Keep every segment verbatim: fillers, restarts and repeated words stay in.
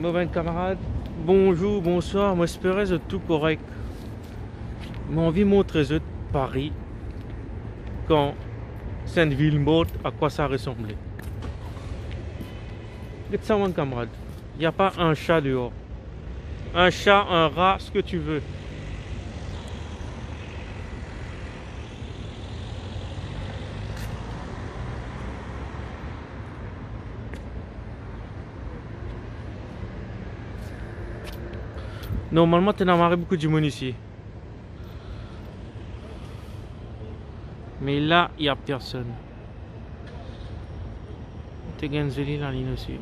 Mo bann kamarad, bonzour, bonswar, mo espere zot tou korek. Mo anvi montre zot Pari kan se enn vil mor, a kwa sa resanble. Get sa, bann kamarad. Y a pas un chat dehors. Un chat, un rat, ce que tu veux. Normalman, ti ena mari boukou dimoun isi. Me la, y a personn. Ti gagn zoli lalinn osi.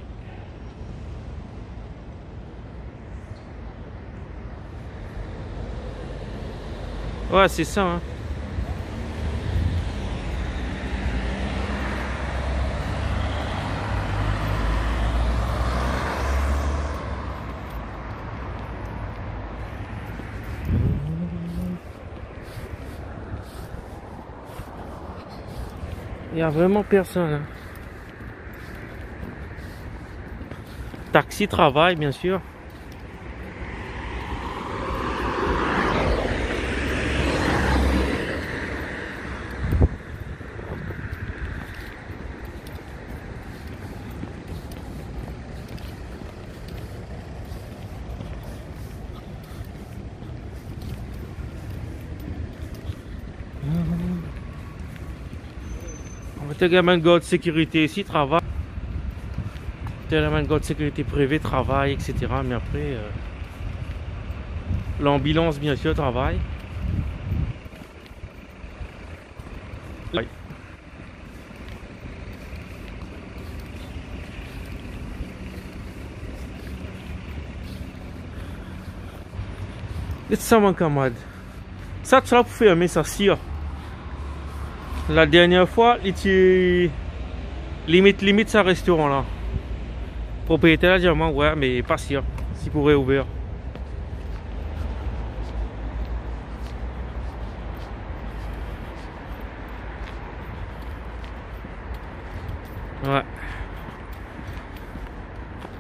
Ouais, c'est ça, hein. Il y a vraiment personne, hein. Taxi travay, bien sûr. Ti ena bann gard sekirite isi travay. Ti ena bann gard sekirite prive travay, et cetera. Me apre, euh, lanbilans, bien sûr, travay. Get sa, bann kamarad. Sa, sa pou ferme, sa sir. Ladernie fwa, li ti limit, limit sa restoran la. Propriyeter la dir mwa, ouais, me pa sir si pou reouver. Ouais.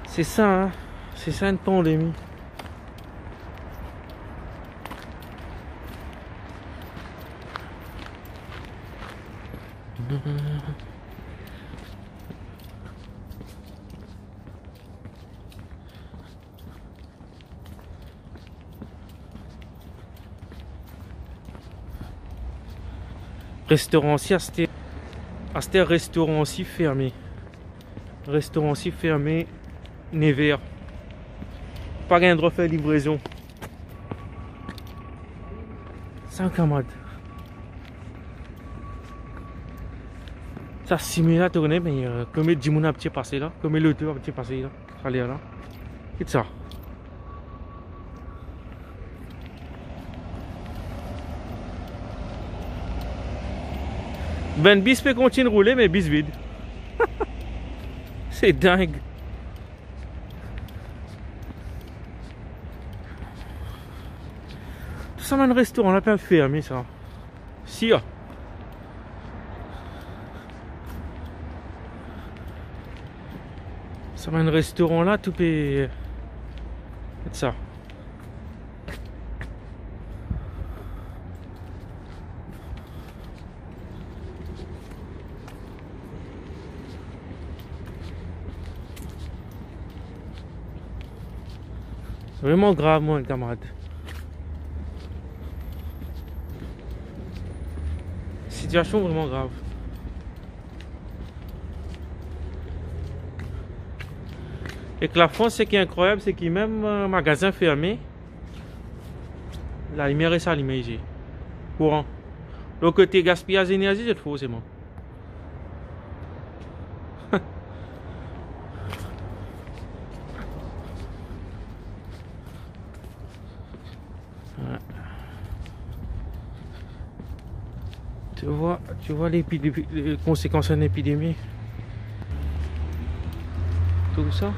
C'est ça, hein. C'est ça, une pandémie. Restoran si, aster, aster restoran si ferme. Restoran si ferme nev er. Pa gagn drwa fer livrezon. Sa, kamarad. Sa simin la tourne, me, euh, komie dimoun abitie pase la, komie loto abitie pase la, sa ler la. Get sa. Bann bis pe kontign roule, me bis vid. C'est dingue. Tou sa bann restoran la pe al ferme sa. Sir. Sa bann restoran la, tou pe, get sa. Vreman grav, mo kamarad. Sitiasion vreman grav. Ek Lafrans, seki inkrwayab, seki mem, euh, magazin ferme, lalimier res alime isi. Kouran. Lot kote, gaspiyaz enerzi, zot forseman. Ouais. Tu vois, tu vois l'épidémie, les conséquences d'une épidémie. Tout ça.